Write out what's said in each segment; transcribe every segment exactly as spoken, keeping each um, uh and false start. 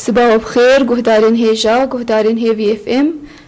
Sibawa bi xêr, guhdarên hêja, guhdarên Hêvî F M.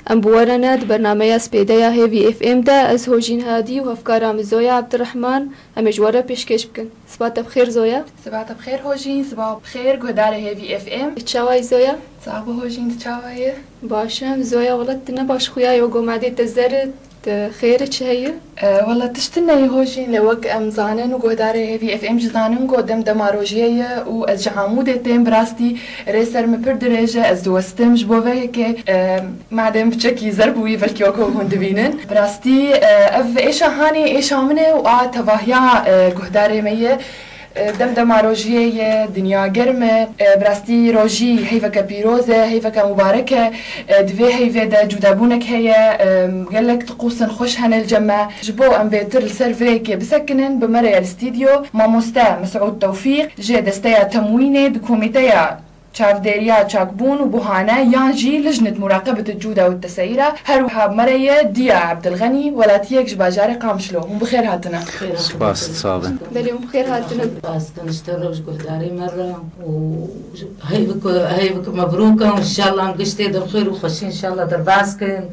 Em bi we re ne di bernameya spêde ya Hêvî F M de. Ez Hojîn Hadî û hevkara min Zoya Abdurrahman, em ê ji we re pêşkêş bikin. Siba te bi xêr Zoya. Siba te bi xêr Hojîn, siba bi xêr guhdarê Hêvî F M. Çawa yî Zoya? Sax bî Hojîn, tu çawa yî? Baş im. Zoya, wela tu ne baş xuya yo, go madê te zer e, tu xêr e, çi heye? E, wela tişt tune ye Hojîn, lê wek em zanin û guhdarê Hêvî F M jî zanin, go dem dema rojiyê ye û ez ji Amûdê têm, bi rastî rê ser min pir dirêj e, ez diwestim, ji bo vê yekê, e, madem piçekî zer bûyî, belkî wek hûn dibînin. Bi rastî, e, ev êşa hanê êşa min e û a tevahiya, e, guhdarê me ye. E, dem dema rojiyê ye, dinya germ e. E, bi rastî rojî heyveke pîroz e, heyveke mubarek e. E, di vê heyvê de cûdabûnek heye. E, gelek tiqûsên xweş hene li cem me. Ji bo em bêtir li ser vê yekê bisekinin, bi me re ye li stûdyo mamoste Mesûd Tewfîq, ji desteya temwînê di komîteya çavdêriya çakbûn û buhane yan jî Lijnet Muraqebet Cuda û Teseyîra, her wiha bi me re ye Diya Ebdilxenî, welatiyek ji bajarê Qamişlo. Hûn bi xêr hatine. Spas, sax bin. Belê, hûn bi xêr hatine. Spas dikin ji te re û ji guhdarê me re û heyvik, heyvik mebrûk e û înşallah em giştê de bi xêr û xweşî înşallah derbas kin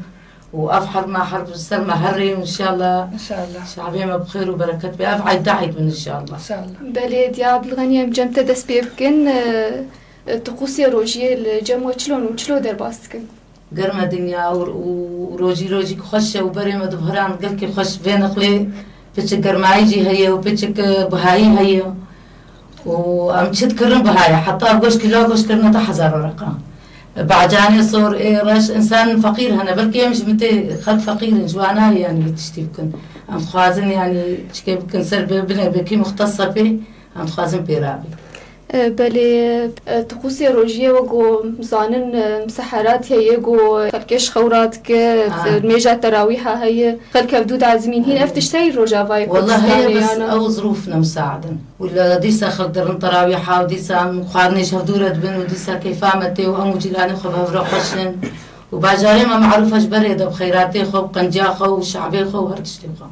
û ev herb me herb ser me herê û înşallah, înşallah, şabê me bi xêr û bereket be. Ev eyd eyd bin înşallah. Înşallah. Belê, Diya Ebdilxenî, em cem te dest pê bikin. E, E, tiqûsê rojiyê li cem we çilon û çilo derbas dikin? Germ e dinya û, û rojî rojîk xweş e û berê me di bihiran gelkî xweş vê nexwê piçik germayî jî heye û piçik, e, bihayî heye. Û em çi dikirin biha ye. Heta goşt kîlo goşt kirine du hezar wereqa. E, bacanê sor, ê reş, însan feqîr hene. Belkî em ji min tê xelk feqîr in, ji wan nayê yanî vê tiştî bikin. Em dixwazin yanî çikê bikin ser bê, binê belkî muxtesa pê, em dixwazin pê rabî. E, belê, e, tiqûsê rojiyê wek ku zanin, e, miseherat heye, ku xelkê ji xew radike, Ah. mêja terawîha heye, xelk hevdû dazimîn hîn, ev tişteyî rojavayê Wela heye, Kurdistanê bes yana? Ew zirûf ne misaid in. Wila dîsa xelk derin terawîha û dîsa em xwarinê ji hevdû re dibin û dîsa keyfa me tê û em û cîranê xwe bi hev re xweş in. Û bajarê me merûf e ji berê de bi xeyratê xwe, bi qenciya xwe û şabê xwe û her tiştê xwe.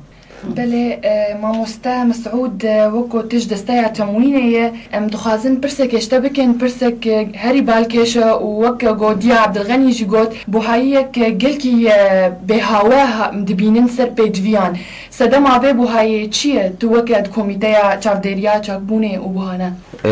Belê, e, mamoste Mesûd, e, wek ku tu ji desteya temwînê ye, em dixwazin pirsek ji te bikin, pirsek, e, herî balkêş e û wek ku Diya Ebdilxenî jî got, buhayiyek, e, gelkî, e, bêhawe ha-, dibînin ser pêdiviyan. Sedema vê buhayê çi ye? Tu weke di komîteya çavdêriya çakbûnê û buhane? E,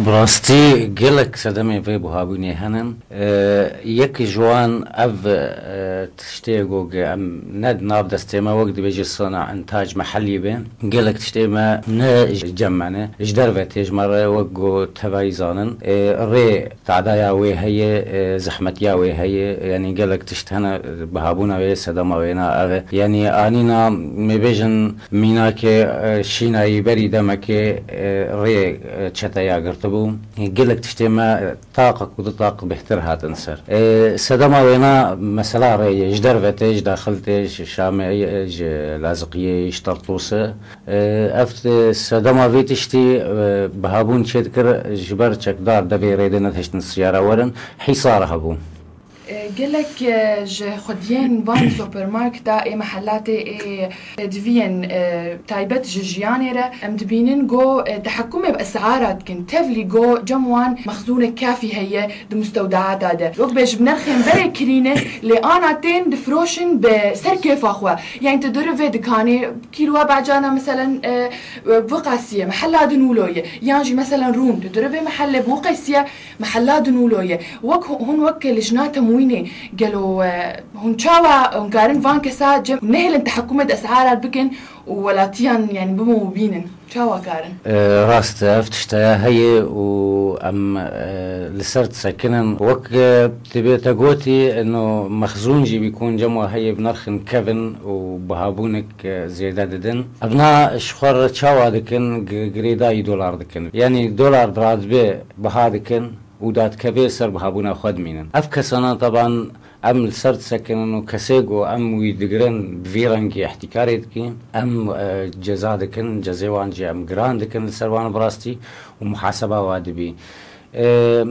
bi rastî gelek sedemê vê buhabûnê hene. E, yek ji wan ev, e, tiştê ku em ne di nav destê me, wek dibêje sona intac mehellî be. Gelek tiştê me ne ji cem me ne. Ji derve tê ji me re, wek ku tevayî zanin. E, rê tadaya wê heye, e, zehmetiya wê heye. Yanî gelek tişt hene, bihabûna wê, sedema wê na ev e. Yanî anîna, me bêjin mînakê, e, şînayî berî demekê, e, rê, e, çeteya girtibû. Gelek tiştê me, e, taqek û du taq bêhtir hatin ser. E, sedema wêna mesela rê ye, ji derve tê, ji daxil tê, ji Şamê ye, ji Laziqiyê, ji Tertûsê. E, ev, e, sedema vê tiştî, e, bihabûn çêdikir, ji ber çekdar devê rê de nedihiştin siyara werin, hîsar hebû. E, gelek, e, ji xwediyên van supermarketa ê mehelatê ê pêdiviyên, e, taybet ji jiyanê re em dibînin go, e, tehekumê bi esara dikin. Tevlî go cem wan mexzûnek kafî heye di mustewdeata de. Wek bê ji bi nerxên berê kirîne, lê ana tên difroşin bi ser kêfa xwe. Yani tu duri vê dikanê kîloa bacana meselen, e, e, Biqasî ye, mehela Dinûlo ye. Yan jî meselen rûn, tu duri vê mehellê Biqasî ye, mehela Dinûlo ye. Wek hu-, hûn wek lijna temwînê, gelo, e, hûn çawa hûn karin van kesa cem, nehêlin tehekûmê di esara bikin û welatiyan, yani, bibo û bînin? Çawa karin? E, rast e, ev tişteya heye û em, e, li ser disekinin. Wek, e, dibê te gotî, ino mexzûn jî bî ku hûn cem wa heye bi nerxin kevin û bihabûnek, e, zêde didin. Evna ji xwe re çawa dikin? Gi-, girêdayî dolar dikin. Yanî dolar radibe biha dikin û dadikeve ser bihabûna xwe dimînin. Ev kesana teban em li ser disekinin û kesê ku em wî digirin bi vî rengî îhtîkarê dikin, em, e, ceza dikin, cezê wan jî em giran dikin li ser wan bi rastî û muhaseba wa dibî. E,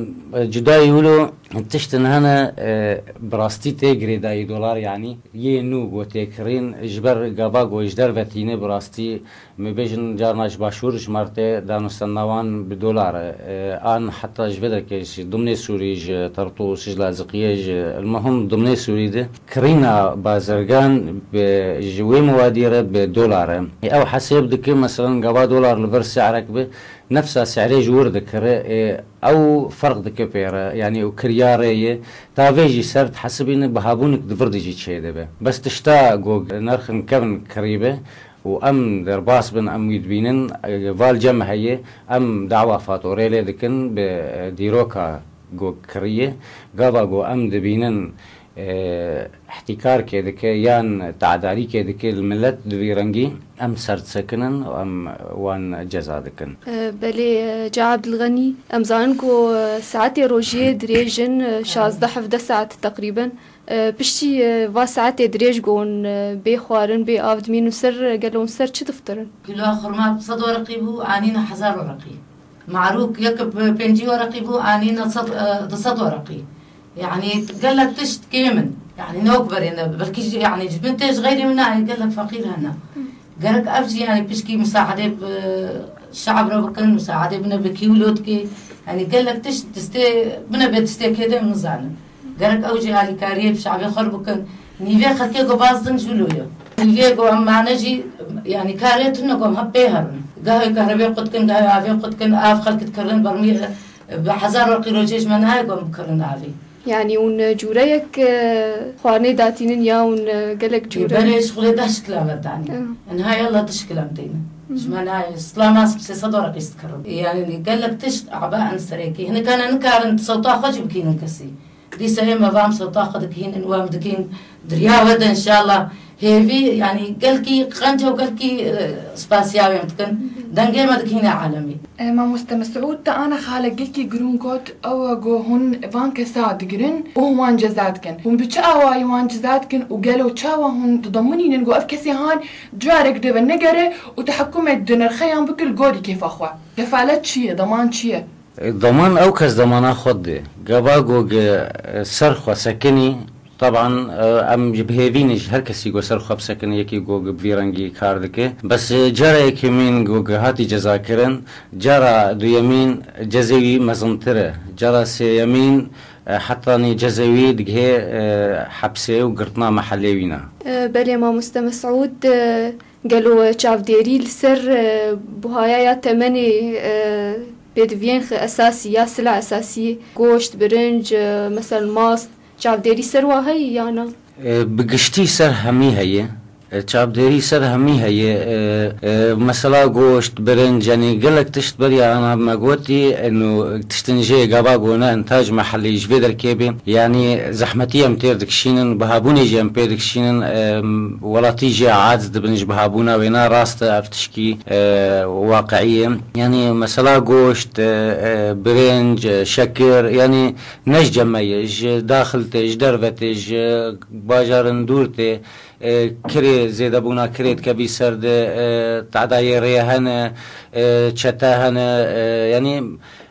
Cudayî wilo tiştin hene, e, bi rastî tê girêdayî dolar, yanî yê nû go tê kirîn, ji ber gava go ji derve tîne bi rastî, me bêjin carna ji başûr ji mar tê danûstenda wan bi dolar e, an heta ji vê derkê ji dimnê Sûrî, ji Tertûs, ji Laziqiyê, ji, el muhim dimnê Sûrî de kirîna bazirgan bi, ji wê miwadî re bi dolar e. Ew hesêb dike, meselen, gava dolar li vir se'rek bi, nefsa se'rê ji wir dikire, ê, ew ferq dike pê re, yanî û kiryarê ye. Ta vê jî ser dihesibîne, bihabûnik di vir de jî çêdibe. Bes tişta ku nerxin kevin kirîbe û em derbas bin, em wî dibînin, e, val cem heye, em dawa fatorê lê dikin bi, e, dîroka ku kiriye. Gava ku em dibînin, e, îhtîkarkê dike yan te'darîkê dike li milet, di vî rengî em ser disekinin û em wan ceza dikin. E, belê, e, Ca Abdilxenî, em zanin ku, e, saetê rojiyê dirêj in, e, şazdeh hevdeh saet teqrîben. E, piştî, e, va saetê dirêj ku hûn, e, bê xwarin, bê av dimînin, ser, gelo hûn ser çi diftirin? Kîloya xurma bi sed wereqî bû, anîne hezar wereqî. Marûk yek bi pêncî wereqî bû, anîne sed, e, du sed wereqî. Yanî gelek tişt kêm in. Yanî ne wek berê ne. Belkî jî, yanî ji bin tê ji xeyrî min nayê, gelek feqîr hene. Gerek ev jî, yanî pişkî misaedê bi şe'b re bikin, misaedê bine bi kî û lotîkê. Yanî gelek tişt distê, bine bê distê kê de nizanin. Gerek ew jî alîkariyê bi şe'bê xwe re bikin. Nîvê xelkê ku baz din jî wilo ye. Nîvê ku em mane jî, yanî karê tune ku em hep pê herin. Gahê kahrebê qut kin, gahê avê qut kin, av xelk dikirin, bermî, e, bi hezar werqî rojê ji me nayê ku em bikirin avê. Yanî hûn cûreyek, e, xwarinê datînin ya hûn, e, gelek cûre? Berê ji xulê deh şikila me danî. Hı. Niha yalla du şikila em teynin. Hı. Ji me nayê. Sila mas bi sê sed werqî dikirin. Yanî gelek tişt aba en serekî. Hinek hene nikarin sewta xwe jî bikînin kesî. Dîsa ê me vam sewta xwe dikihînin, wem dikîn, diriya we de înşallah. Hêvî, yanî gelkî qenc û gelkî, e, spasiya wê em dikin. Dengê me dikihîne alemî. E, mamoste Mesûd, te ana xalek gelkî girûng got, ew e ku hûn van kesa digirin û hûn wan ceza dikin. Hûn bi çi awayî wan ceza dikin û gelo çawa hûn didominînin ku ev kesê han carek dê venegere û tehekûmê di nirxeyan bike li gorî kêfa xwe? Kefalet çi ye? Deman çi ye? Deman ew kes demana xwe dide. Gava ku gi ser xwe sekinî, teban, em ji bi hêvî ne ji her kesî ku ser xwe bisekinî, yekî ku bi vî rengî kar dike. Bes cara yekemîn ku hatî cezakirin, cara duyemîn cezê wî mezintir e. Cara sêyemîn, e, hetanî cezê wî digihê, e, hepsê û girtina mehellê wî ne. E, belê mamoste Mesûd, e, Gelo çavdêrî li ser, e, buhaya ya temenê, e, pêdiviyên xi-, esasî ya sila esasî, goşt, birinc, e, mesel mast, çavdêrî ser wa heye ya na? E, bi giştî ser hemî heye. E, çavdêrî ser hemî heye. E, e, mesela goşt, birinc, yanî gelek tişt beriya ana me gotî, eno tiştin jê gava gona intaj mehellî ji vê derkê bê. Yanî zehmetî em têr dikişînin, bihabûnê jî em pê dikişînin, em, welatî jê aciz dibin ji bihabûna wê. Na rast e, ev tişkî, e, waqiî ye. Yanî mesela goşt, e, e, birinc, e, şekir, yanî ne ji cem me ye, ji daxil tê, ji derve tê, ji bajarin dûr tê, e, kirê zêdebûna kirê dikevî ser de, e, tedayê rê hene, e, çete hene, e, yanî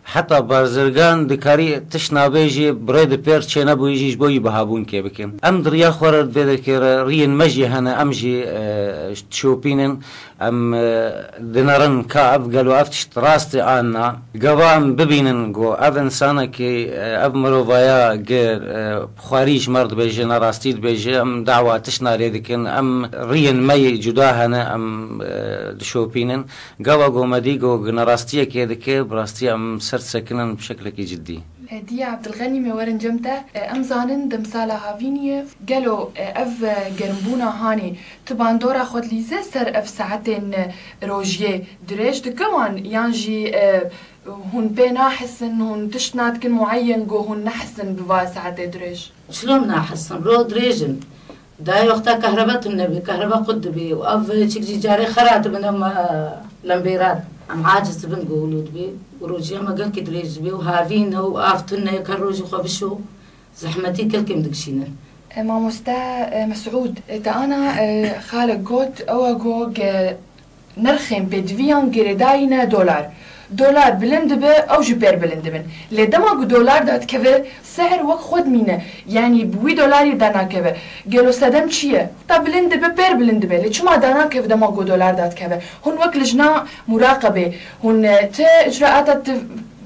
heta barzirgan dikarî tişt nabê jî bi rê di pêr çênebûyî jî ji bo wî bihabûn kê bikin. Em di riya xwe re di vê derkê re riyên me jî hene, em jî, e, dişopînin, em, e, dinerin ka ev gelo ev tişt rast e an na. Gava em bibînin ku ev însanekî, e, ev mirovaya gi, e, xwarî ji me re dibêje, nerastî dibêje, em dawa tiştna lê dikin, em riyên me yê cuda hene, em, e, dişopînin. Gava ku me dî ku nerastiyekê dike, bi rastî em ser disekinin bi şeklekî cidî. Hediye Abdilxenî, me werin cem te. E, em zanin demsala havînî ye. Gelo, e, ev, e, germbûna hanê tu bandora xwe dilîze ser ev saetên, e, rojiyê dirêj dike wan yan jî, e, hûn pê nahisin, hûn tişt nadikin mueyen ku hûn nehisin bi va saetê dirêj? Çilo em nahisin, ro dirêj in. Dayê wexta kahreba tune bî, kahreba qut dibî û ev çik jî carê xera dibin em, e, lembêrat. Em aciz dibin ku wilo dibî û rojiya me gelkî dirêj dibî û havîn e û av tune ye, ka rojî xwe bişo, zehmetî gelkî em dikişînin. E, mamoste, e, Mesûd, e, te ana, e, xalek got, ew e ku ge-, nirxên pêdiviyan girêdayî ne dolar. Dolar bilind dibe, ew jî pêr bilind dibin. Lê dema ku dolar dadikeve, se'ir wek xwe dimîne. Yanî bi wî dolarî danakeve. Gelo sedem çi ye? Ta bilind dibe, pêr bilind dibe. Lê çima danakeve dema ku dolar dadikeve? Hûn wek lijna muraqebê, hûn, e, ti icraata ti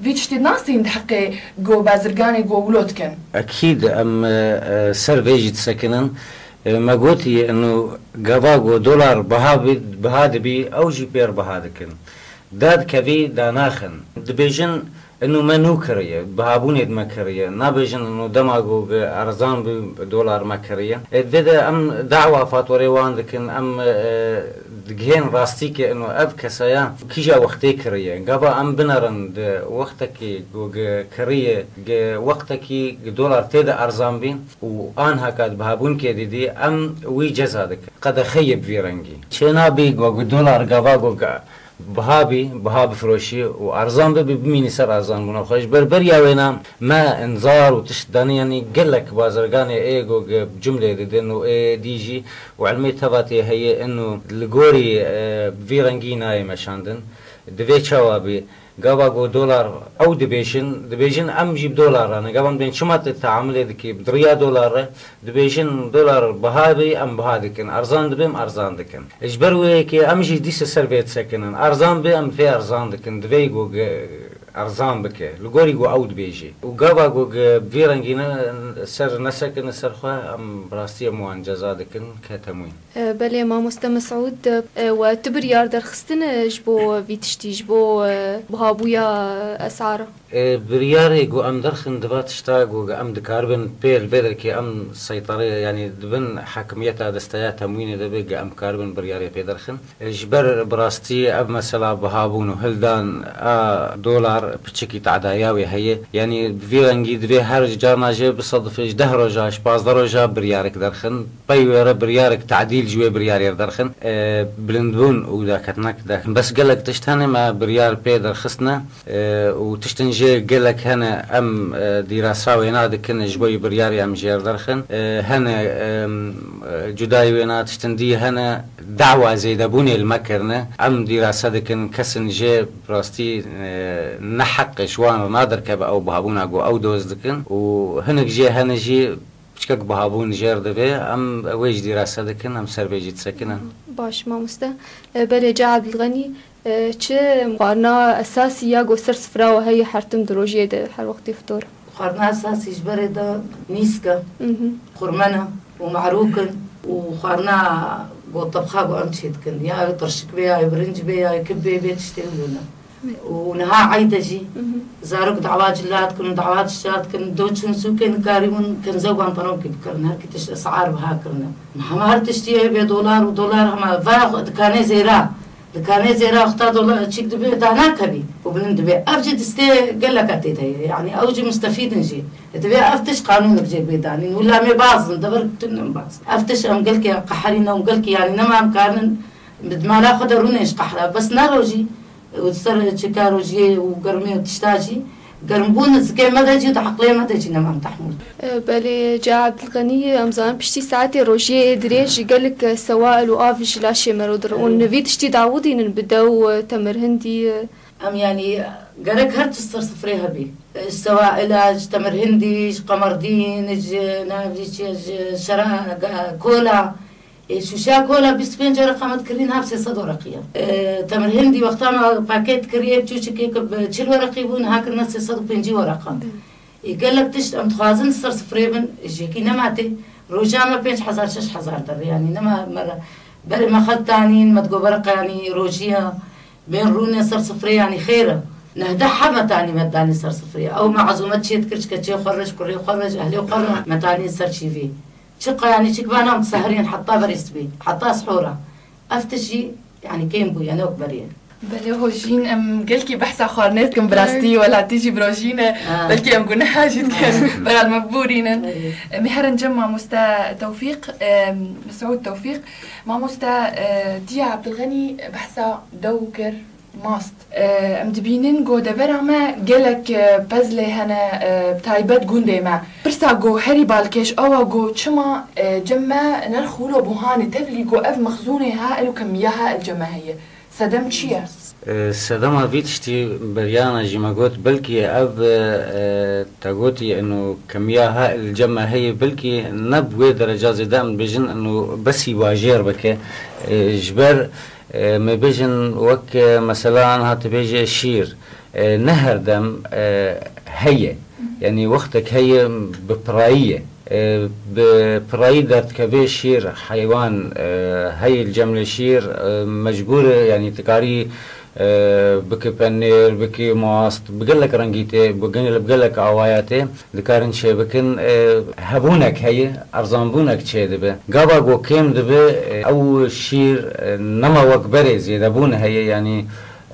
vî tiştî nasîn di heqê ku bazirganê ku wilo dikin? Ekîd em, e, e, ser vê jî disekinin. E, me gotî, inu gava ku dolar biha bi-, biha dibî, ew jî pêr biha dikin. Dadikevî danaxin. Dibêjin, inu me nû kiriye, bihabûnê di me kiriye. Nabêjin, inu dema ku bi erzan bû, dolar me kiriye. E, divê de em dawa faturê wan dikin, em, e, digihên rastî ke inu ev kesaya kîja wextê kiriye. Gava em binerin di wextekî ku gi kiriye, gi wextekî gi dolar tê de erzan bî û anha ka di bihabûnkê didî, em wî ceza dikin. Qedexe ye bi vî rengî. Çênabî ku gi dolar gava ku gi biha bî, biha bifiroşî û erzan bibe, bimînî ser erzanbûna xwe. Ji ber beriya wêna me inzar û tişt danî, yanî gelek bazirganê ê ku gi cumlê didin û ê dî jî û ilmê teva tê heye, inu li gorî, e, vî rengî nayê meşandin. Divê çawa bî? Gava ku dolar ew dibêjin, dibêjin em jî bi dolar re ne. Gava em dibên çima tu teamulê dikî bi riya dolar re? Dibêjin dolar biha bî, em biha dikin. Erzan dibe, em erzan dikin. Ji ber wê yekê em jî dîse ser vê disekinin. Erzan bê, em vê erzan dikin. Divê ku ge-, erzan bike. Li gorî ku ew dibêjê. Û gava ku ge-, bi vî rengî ne ser nesekine ser xwe, em bi rastî em wan ceza dikin, ke temwîn. E, belê, mamoste Mesûd, e, we tu biryar derxistine ji bo vî tiştî, ji bo, e, bihabûya esara? E, biryarê ku em derxin di va tişta ku em dikaribin pê li vê derkê em seytarê, yanî di bin hakimiyeta desteya temwînê de be, ku em karibin biryarê pê derxin. E, ji ber bi rastî ev mesela bihabûn û hildan a dolar piçekî tadaya wê heye. Yanî bi vî rengî divê her carna jê bisedifê ji deh roja, ji pazdeh roja biryarek derxin. Pey wê re biryarek tadîl ji wê biryarê re derxin. E, bilindbûn û daketinek de. Bes gelek tişt hene me biryar pê derxistine. E, û tiştin jê gelek hene em, e, dîrasa wêna dikin ji bo yî biryarê em jê re derxin. E, hene, em, e, cudayî wêna tiştin dî hene dawa zêdebûnê li me kirine. Em dîrasa dikin kesin jê rastî, e, ne heqê ji wan re naderkeve ew bihabûna ku ew doz dikin û hinek jê hene jî Piçkek bihabûn jêr divê, em wê jî dîrase dikin, em ser vê jî disekinin. Baş, mamoste. E, belê, ca Ebdilxenî, e, çi xwarina esasî ya ku ser sifra we heye her tim di rojiyê de, her wextê fitor? Xwarina esasî ji berê de nîsk e, Mhm. xurmen e û merûk in û xwarina ku tebxa ku em çê dikin. Ya tirşik bê, ya birinc bê, ya kib bê, bê tiştên wilo ne. Û niha eyde jî Mhm. zarok dawa cila dikin û dawa tişta dikin, do çûn sûkê nikarîbûn kenze û bantaronkî bikirin, her kî tişt esar biha kirine. Hema her tiştî heye bê dolar û dolar hema va dikanê zêra. Dikanê zêra wexta dolar çîk dibe danakevî û bilind dibe. Ev jî distê geleka tê de ye. Yanî ew jî mustefîd in jî. Divê ev tişt qanûnek jê bê danîn. Wila em ê bazin, devir tune em bazin. Ev tişt em gelkî qeherîne û gelkî yanî nema em karinin bi mala xwe de rûnên ji qehra. Bes ne rojî, û ser çeka rojiyê û germê û tişta jî, germbûn zikê me de jî, di eqlê me de jî nema em tehmûl. E, belê, ca Ebdilxenî, em zanin piştî saetê rojiyê ê dirêj gelek, e, sewail û av ji laşê me re dirin. Û Evet. nivî tiştî dawidînin bi dew, e, temirhindî, e. Em, yanî, gerek her tişt ser sifrê hebî. E, ji sewaila, ji temirhindî, ji qemerdîn, ji, navî çi, ji şera, ga-, kola. Ê, şûşeya kola bîst û pênc wereqa me dikirî, niha bi sê sed wereqî ye. Ê, temirhindî wexta me paket kiriye, çûçikê ku bi çil wereqî bû, niha kirine sê sed û pêncî wereqa. Ê, gelek tişt em dixwazin ser sifrê bin, ji yekî nema tê. Roja me pênc hezar, şeş hezar derê, yanî nema me re. Berê me xelk danîn, me digot wereqa, yanî rojî ye. Bên rûnê ser sifrê, yanî xêr e. Neh deh heb me tanî me danî ser sifrê. Ew me ezûmet çê dikir, çi keçê xwe re, ji kurê xwe re, ji ehlê xwe re me tanî ser çîvê. Çi qeyanî çik vana em diseherîn heta berê sibê, heta sihora. Ev tişt jî, yanî kêm bûye, ne wek berê ye. Belê hojîn, em gelkî behsa xwarinê dikin, bi rastî welatî jî bi rojîn e. Ha. Belkî em guneha jî dikin, beral me biborînin. Belê. Em ê herin cem mamoste Tewfîq, em, Mesûd Tewfîq. Mamoste, e, diya Ebdilxenî behsa dew kir, mast. E, em dibînin ku devera me gelek, e, pezlê hene, e, taybet gundê me. Pirsa ku herî balkêş ew e ku çima, e, cem me nerx wilo buhanê tevlî ku ev mexzûnê ha elo kemiya ha el cem me heye. Sedem çi ye? E, sedema vî tiştî beriyana jî me got, belkî ev, e, te gotî eno kemiya ha li cem me heye, belkî ne bi wê dereca zêde em dibêjin eno besî bajêr bike. E, ji ber, e, me bêjin wek, e, mesela anha tu bêje şîr, e, ne her dem, e, heye. Yanî wextek heye bi pirayî ye. E, bi pirayî derdikeve şîr, heywan, e, heye li cem lê şîr, e, mecbûr e, yanî dikarî, e, bike penêr, bike mast, bi gelek rengî tê, bi gel-, bi gelek awaya tê, dikarin çêbikin. E, hebûnek heye, erzanbûnek çêdibe. Gava ku kêm dibe, e, ew şîr, e, nema wek berê zêdebûn heye, yanî,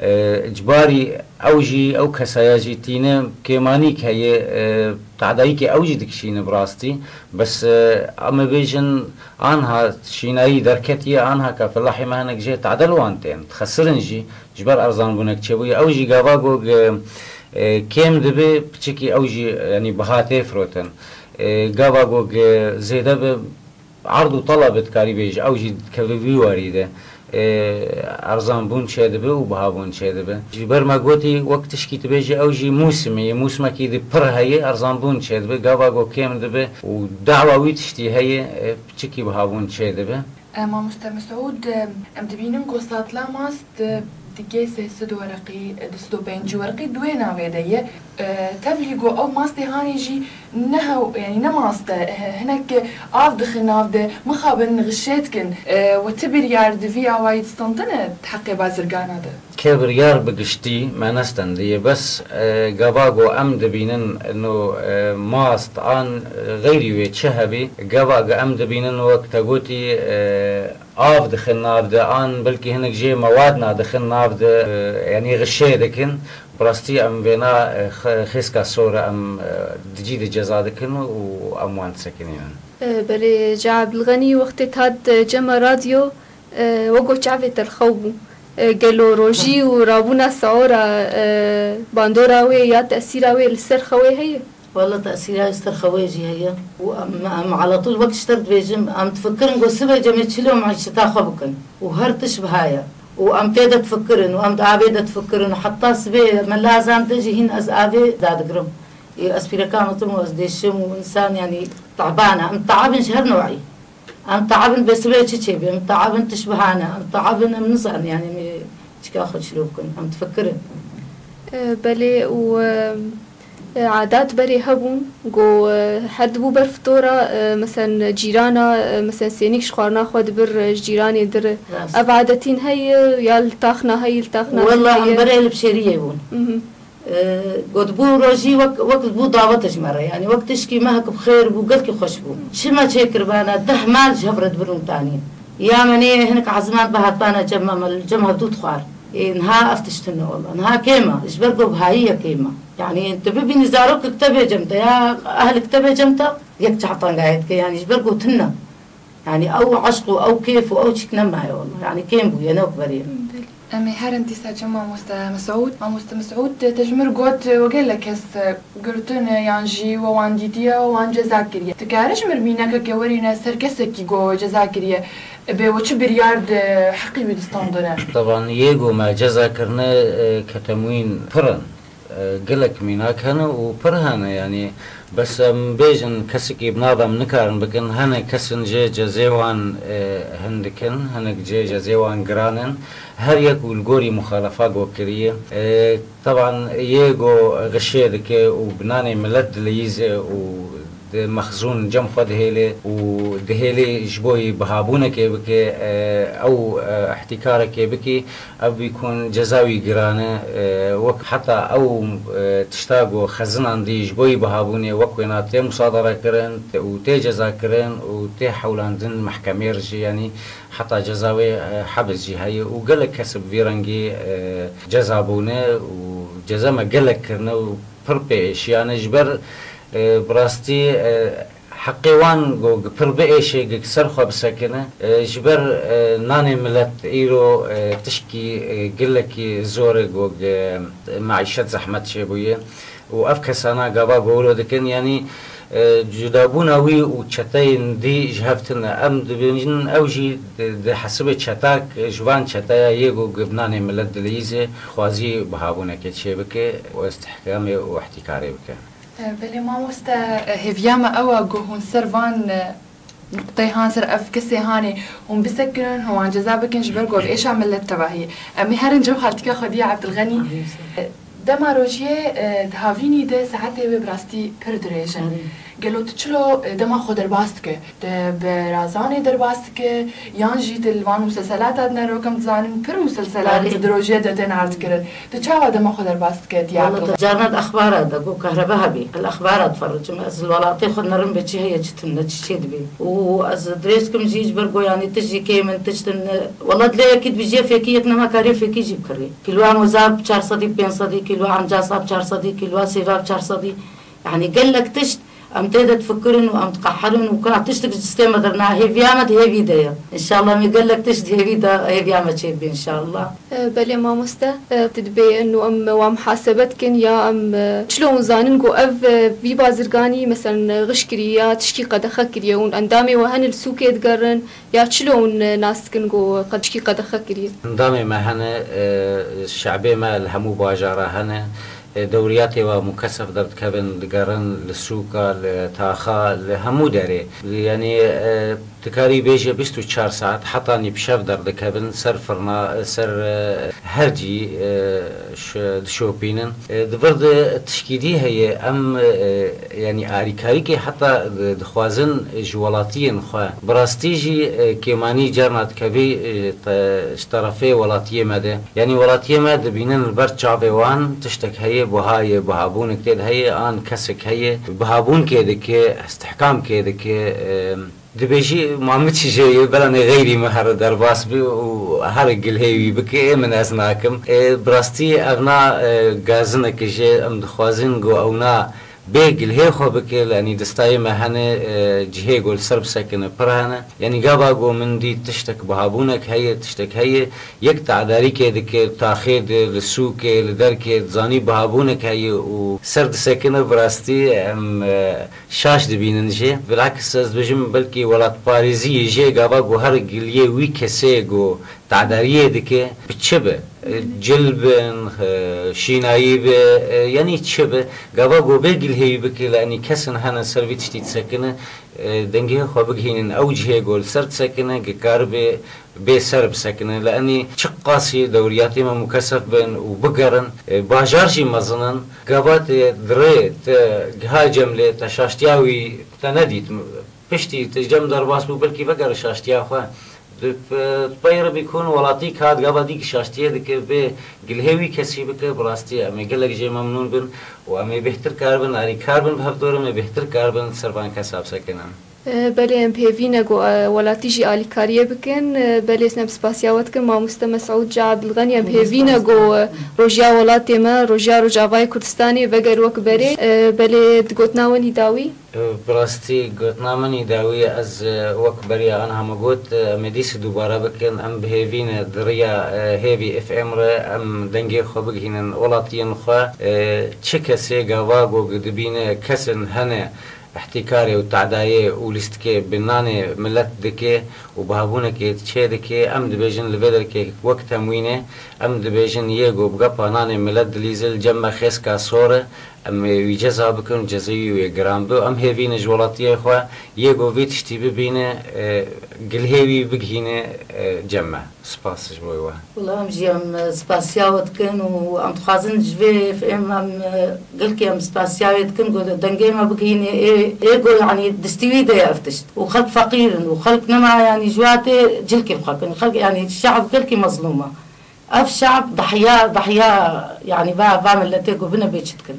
e, icbarî ew jî, ew kesaya jî tîne kêmanîk heye, e, tadayîkê ew jî dikişîne bi rastî. Bes, e, em ê bêjin, anha şînayî derketiye, anha ke felahê me hinek jê tade li wan tên, dixesirin jî, ji ber erzanbûnek çêbûye. Ew jî gava ku, e, e, kêm dibe, piçekî ew jî, yanî biha tê firotin. E, gava ku, e, zêde bi, erd û talabê dikarî bêjî, ew jî dikeve vî warî de. E, erzanbûn çêdibe û bihabûn çêdibe. Ji ber me gotî, wek tişkî tu bêjî, ew jî mûsimê ye, mûsimekî di pir heye, erzanbûn çêdibe, gava ku kêm dibe û dawa wî tiştî heye, e, piçikî bihabûn çêdibe. E, mamoste Mesûd, e, em dibînin ku satla mast, e, digê sê sed wereqî, e, du sed û pêncî wereqî di wê navê de ye. E, tevlî ku ew mastê hanê jî ne hew-, yanî ne mast e, e, hinek av dixin nav de, mixabin xişê dikin. E, we ti biryar di vî awayî distandine di heqê bazirgana de? Ke biryar bi giştî me nestendiye, bes, e, gava ku em dibînin no, e, mast an, e, xeyrî wê çi hebî, gava ku em dibînin wek te gotî, e, av dixin nav de, an belkî hinek jê mewadna dixin nav de, e, yanî xişê dikin. Bi rastî em vêna, e, xe-, xêska sor e, em, e, di cî de ceza dikin û em wan disekinînin. E, belê, Ca Ebdilxenî wextê tat, e, cema radyo, e, wego çavê te li xew bû. E, gelo rojî û rabûna siora, e, bandora wê ya tesîra wê li ser xewê heye? Wele tesîra ser xewê jî heye. Û em, em aletûl wek ji te dibêjim, em difikirin ku sibê cemê çilo meîşeta xwe bikin. Û her tişt biha ye. Û em tê de difikirin û em di avê de difikirin. Û heta sibê me lazan de jî hîn ez avê dadigirim. Ê, ez pîreka me tim û ez dêşim û însan, yanî, teban e. Em teab in ji her newî. Em teab in bê sibê çi çêbê. Em teab in tişt biha ne. Em teab in em nizanin, yanî, em ê çika xwe çilo bikin. Em difikirin. E, belê û, e, E, adat berê hebûn, ku, e, her dibû ber fitora, e, mesen cîrana, e, mesen sênîk ji xwarina xwe dibir, e, ji cîranê dir. Rast. Ev adetîn heye ya li taxna heye, li taxna Wela heye? Em berê li bişêriyê bûn. Mhm. E, ku dibû rojî wek, wek dibû dawet ji me re. Yanî wek tişkî mehek bi xêr bû, gelkî xweş bû. Çi me çêkiribana, deh mal ji hev re dibir û tanîn. Ya me nê hinek eziman bihatbana cem me, me li cem hevdû dixwar. Ê, niha ev tişt tune wela. Niha kêm e. Ji ber ku bihayî ye kêm e. Yanî tu bibînî zarok kitebê cem te ya ehl kitebê cem te, yek çavtangayê dike, yanî ji ber ku tune. Yanî ew eşq û ew kêf û ew çîk nemaye wela. Yanî kêm bûye, ne wek berê. Em ê herin dîsa cem mamoste Mesûd. Mamoste Mesûd, te ji mir got, we gelek kes girtine yan jî we wan dîtiye, we wan ceza kiriye. Dikare ji mir mînekeke werîne ser kesekî ku we ceza kiriye, bê we çi biryar di heqî wî distandine? Teban yê ku me ceza kirine, e, ketemwîn pir in. E, gelek mînak hene û pir hene, yanî, bes em bêjin kesekî bi nav em nikarin bikin, hinek kesin jê cezê wan, e, hindik in, hinek jê cezê wan giran in. Her yek û li gorî muxalefa ku kiriye. E, teban yê ku xişê dike û bi nanê milet dileyîze û di mexzûn cem xwe dihêle û dihêle ji bo yî bihabûnekê bike, e, ew, e, ihtîkarekê bikî, ev bîkun ceza wî giran e, e, wek heta ew, e, tişta ku xezinan dî ji bo yî bihabûnê wek wêna tê musadere kirin û tê ceza kirin û tê hewlandin mehkemê re jî, yanî heta ceza wê, e, hebs jî heye û gelek kes bi vî rengî, e, ceza bûne û ceza me gelek kirine û pir pê êşiyane ji ber, e, bi rastî, e, heqê wan ku pir biêşe, ku ser xwe bisekine, e, ji ber, e, nanê milet îro, e, tişkî, e, gelekî zor e ku, e, meîşet zehmet çêbûye û ev kesana gava ku wilo dikin, yanî, E, cudabûna wî û çeteyên dî ji hev tune. Em dibêjin ew jî di, di hesibê çetak ji van çeteya yê ku gibnanê milet dileyîzê xwazî bihabûnekê çêbike û îstihkamê û ihtikarê bike. E, belê mamoste, e, hêviya me ew e ku hûn ser van, e, nuqteyê han, ser ev kesê hanê hûn bisekinin, hûn wan ceza bikin ji ber ku ev êşa milet tevahî. Em ê herin cem xaltîka xwedî ya Ebdilxenî. E, dema rojiyê, e, di havînî de saetê wê bi rastî pir dirêj in. Gelo tu çilo, e, dema xwe derbas dike? Te bi razanê derbas dike, yan jî tu li van muselselata dine, rokim dizanin, pir muselselat Erê. di rojiyê de tên erdkirin. Tu çawa dema xwe derbas dike, diya Wala Abdullah? Carna di exbara de, ku kahreba hebî, li exbara difericim. Ez li welatê xwe nerim be çi heye, çi tune, çi çê dibî. Û ez dirêj dikim jî ji ber ku, yanî, tişt jî kêm in, tişt in. Wala dilê yekî dibî jê fêkî, yek nema karê fêkî jî bikirî. Kîloa moza bi çar sedî, pênc sedî, kîloa encasa bi çar sedî, kîloa sêva bi çar sedî. Yanî gelek tişt, em tê de difikirin û em diqehirin û ka tiştik ji destê me derna, hêviya me di hêvî de ye. Înşallah em ê gelek tişt di hêvî de, hêviya me çêbibê înşallah. E, belê mamoste, e, tu dibê inu em wa muhasebe dikin ya em, e, çilo hûn zanin ku ev, e, vî bazirganî, meselen, e, xiş kiriye ya tişkî qedexe kiriye, hûn endamê we hene li sûkê digerin, ya çilo hûn, e, nas dikin ku qe-, tişkî qedexe kiriye? Endamê me hene, e, şe'bê me li hemû bajara hene. E, dewriyatê we mukesef derdikevin, digerin li sûka, li taxa, li hemû derê. Yanî, e, dikarî bêje bîst û çar saet heta nîvşev derdikevin ser firna, ser, e, her cî, e, ş-, dişopînin. E, di vir de tişkî dî heye, em, e, yanî alîkarîkê heta di-, dixwazin ji welatiyên xwe. Bi rastî jî, e, kêmanî carna dikevî, e, te-, ji terefê welatiyê me de. Yanî welatiyê me dibînin li ber çavê wan tiştek heye, buha ye, buhabûnek tê de heye, an kesek heye, buhabûnkê dike, îstihkamkê dike, e, dibêjî, ma min çi jê ye, belanê xeyrî min here derbas bi û here gilhê wî bike, ê min ez nakim. E, bi rastî ev na, e, gazineke jê em dixwazin ku ew na bê gilhê xwe bike, yanî distayê me hene, e, cihê ku li ser bisekine pir hene. Yanî gava ku min dît tiştek buhabûnek heye, tiştek heye, yek te'darîkê dike, taxê de, li sûkê, li derkê, dizanî buhabûnek heye û ser disekine, bi rastî em, e, şaş dibînin jê. Bilakis ez dibêjim belkî welatparêziyê jê gava ku her giliyê wî kesê ku te'dariyê dike, bi çi be? E, cil bin, e, şînayî be, e, yanî çi be? Gava ku bê gilhêyî bike, yanî kesin hene ser vî tiştî disekine, e, dengê xwe bigihînin ew cihê ku li ser disekine, gikaribe bê ser bisekine. Li enî çiqasî dewriyatê me mukesef bin û bigerin, e, bajar jî mezin in. Gava te di rê te giha Cemlê, te şaştiya wî te nedît. Piştî te ji cem derbas bû, belkî vegere şaştiya xwe. Di p-, pey re bî ku welatî ka gava dî şaştiyê dike, bê gilhê wî kesî bike, bi rastî em ê gelek jê memnûn bin û em ê bêhtir karibin, alîkar bin bi hevdor, em ê bêhtir karibin ser van kesa bisekinin. E, belê em bi hêvî ne ku, e, welatî jî alîkariyê bikin. E, belê em spasiya we dikin, mamoste Mesûd Ca Ebdilxenî, em bi hêvî ne ku, e, rojiya welatê me, rojiya Rojavayê Kurdistanê veger wek berê. E, belê di gotina we nî dawî? E, bi rastî gotina min nî dawî ye, ez, e, wek beriya anha me got, e, em ê dîsa dubare bikin, em bi hêvî ne di riya, e, Hêvî F M re em dengê xwe bigihînin welatiyên xwe. E, çi kesê gava ku dibîne kesên hene, îhtîkarê û te'dayê û lîstikê bi nanê milet dike û bihabûnekê çê dike, em dibêjin li vê derkê wek temwînê, em dibêjin yê ku bi gepa nanê milet dilîze li cem me xêzka sor e, em ê wî ceza bikin, cezayî wê giran be. Em hêvî ne ji welatiyê xwe yê ku vî tiştî bibîne, e, gilhê wî bigihîne, e, cem me. Spas ji bo we. Wela em jî em, e, spasiya we dikin û em dixwazin ji vê F M em, e, gelkî em spasiya wê dikin ku dengê me bigihînê ê, ê ku, yanî, distî wî de ye ev tişt. Û xelk feqîr in û xelk nema, yanî, ji we tê cilkê xwe kin. Xelk, yanî, şe'b gelkî mezlûm e. Ev şe'b dahya, dahya, yanî, va, va miletê ku bine bê çi dikin.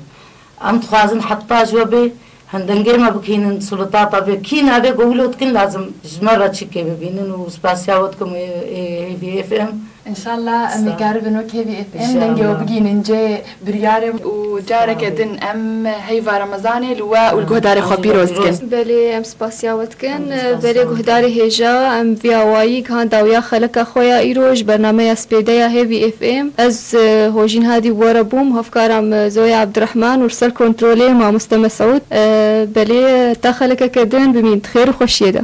Em dixwazin heta ji we bê, hin dengê me bigihînin sultata vê. Kî navê ku wilo dikin lazim ji me re çikê bibînin û spasiya we dikim ê, ê, ê vî F M. Înşallah em ê karibin wek Hêvî F M dengê we bigihînin cihê biryarê û careke din em heyva Remezanê li we û li guhdarê xwe pîroz dikin. Belê, em spasiya we dikin. Belê guhdarê hêja, em vî awayî gihan dawiya xeleka xwe ya îro ji bernameya Spêde ya Hêvî F M. Ez, e, Hojîn Hadî bi we re bûm, hevkara me Zoya Abdurrahman û li ser kontrolê mamoste Mesûd. E, belê ta xelekeke din bimîn di xêr û xweşiyê de.